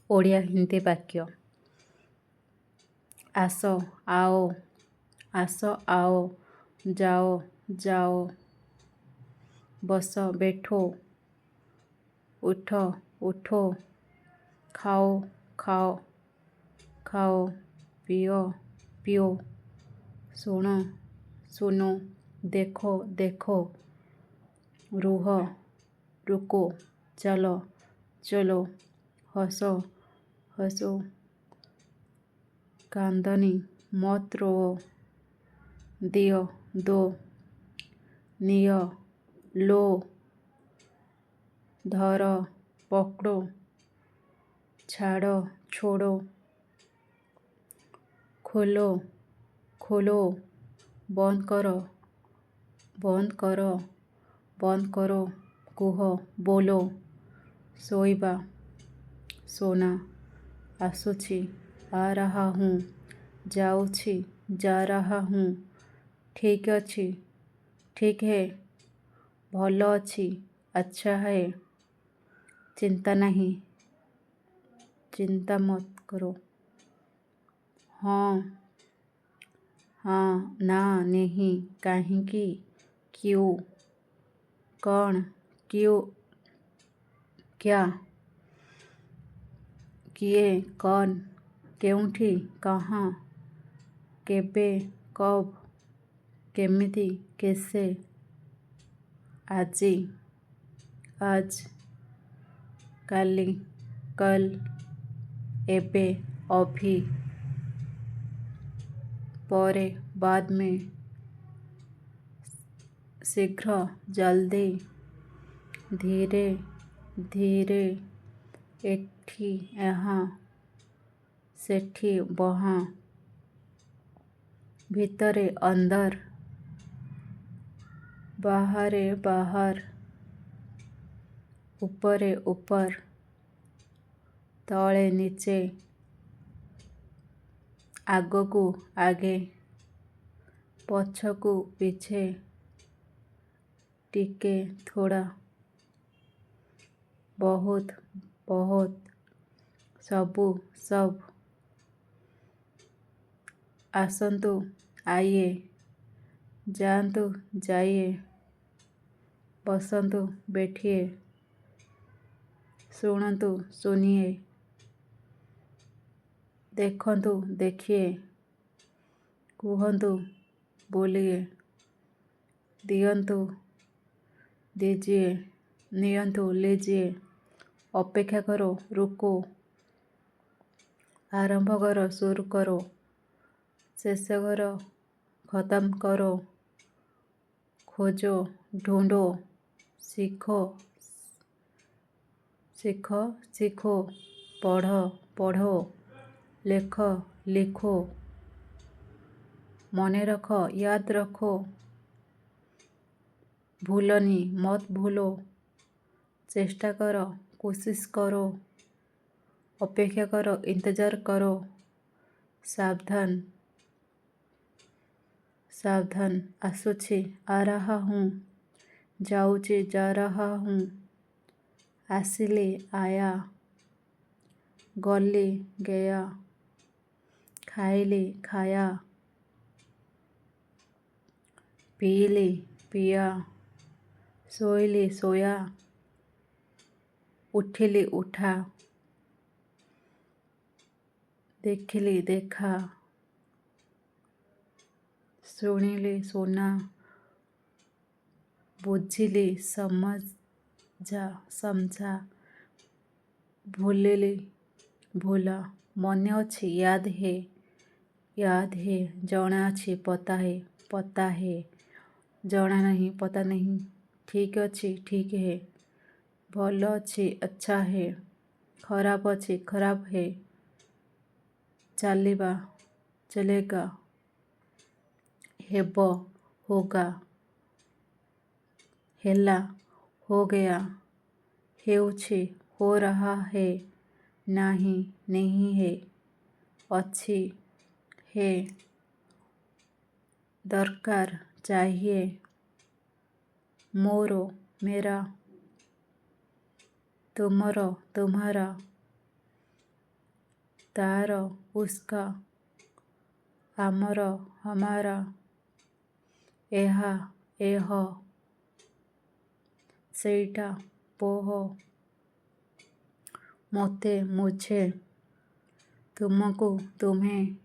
ଓଡ଼ିଆ ହିନ୍ଦୀ ବାକ୍ୟ। ଆସ, आओ। ଆସ, आओ। ଯାଅ, जाओ। ବସ, बैठो। ଉଠ, उठो। ଖାଅ, खाओ, ଖାଅ। ପିଅ, पियो। ଶୁଣ, सुनो। ଦେଖ, देखो। ରୁହ, रुको। ଚାଲ, चलो। ହସ, हँसो। କାନ୍ଦନି, मत रोओ। ଦିଅ, दो। ନିଅ, लो। ଧର, पकड़ो। ଛାଡ଼, छोड़ो। ଖୋଲ, खोलो। ବନ୍ଦ କର, बंद करो, बंद करो। କୁହ, बोलो। ଶୋଇବା, सोना। ଆସୁଛି, आ रहा हूँ। ଯାଉଛି, जा रहा हूँ। ଠିକ୍ ଅଛି, ठीक है। ଭଲ ଅଛି, अच्छा है। ଚିନ୍ତା ନାହିଁ, चिंता मत करो। ହଁ, हाँ, ନା, नहीं। କାହିଁକି, क्यों। କ'ଣ, क्यों, क्या। କିଏ, कौन। କେଉଁଠି, कहाँ। କେବେ, कब। କେମିତି, कैसे। ଆଜି, आज। କାଲି, कल। ଏବେ, अभी। ପରେ, बाद में। ଶୀଘ୍ର, जल्दी। ଧୀରେ, धीरे। ଏଠି, यहाँ। ସେଠି, वहाँ। ଭିତରେ, अंदर। ବାହାରେ, बाहर। ଉପରେ, ऊपर। ତଳେ, नीचे। ଆଗକୁ, आगे। ପଛକୁ, पीछे। ଟିକେ, थोड़ा। ବହୁତ, बहुत। ସବୁ, सब। ଆସନ୍ତୁ, आइए। ଯାଆନ୍ତୁ, जाइए। ବସନ୍ତୁ, बैठिए। ଶୁଣନ୍ତୁ, सुनिए। ଦେଖନ୍ତୁ, देखिए। କୁହନ୍ତୁ, बोलिए। ଦିଅନ୍ତୁ, दीजिए। ନିଅନ୍ତୁ, लीजिए। ଅପେକ୍ଷା କର, रुको। ଆରମ୍ଭ କର, शुरू करो। ଶେଷ କର, खत्म करो। ଖୋଜ, ढूँढो। ଶିଖ, ଶିଖ, सीखो। ପଢ଼, पढ़ो। ଲେଖ, लिखो। ମନେ ରଖ, याद रखो। ଭୁଲନି, मत भूलो। ଚେଷ୍ଟା କର, कोशिश करो। ଅପେକ୍ଷା କର, इंतज़ार करो। ସାବଧାନ, सावधान। ଆସୁଛି, आ रहा हूँ। ଯାଉଛି, जा रहा हूँ। ଆସିଲି, आया। ଗଲି, गया। ଖାଇଲି, खाया। ପିଇଲି, पिया। ଶୋଇଲି, सोया। ଉଠିଲି, उठा। ଦେଖିଲି, देखा। ଶୁଣିଲି, सुना। ବୁଝିଲି, समझा, समझा। ଭୁଲିଲି, भूला। ମନେ ଅଛି, याद है, याद है। ଜଣାଅଛି, पता है, पता है। ଜଣା ନାହିଁ, पता नहीं। ଠିକ୍ ଅଛି, ठीक है। ଭଲ ଅଛି, अच्छा है। ଖରାପ ଅଛି, खराब है। ଚାଲିବା, चलेगा। ହେବ, होगा। ହେଲା, हो गया। ହେଉଛି, हो रहा है। ନାହିଁ, नहीं है। ଅଛି, है। ଦରକାର, चाहिए। ମୋର, मेरा। ତୁମର, तुम्हारा। ତା'ର, ଉସ୍କା। ଆମର, ହମାରା। ଏହା, ୟହ। ସେଇଟା, ୱହ। ମୋତେ, ମୁଝେ। ତୁମକୁ, ତୁମ୍ହେଁ।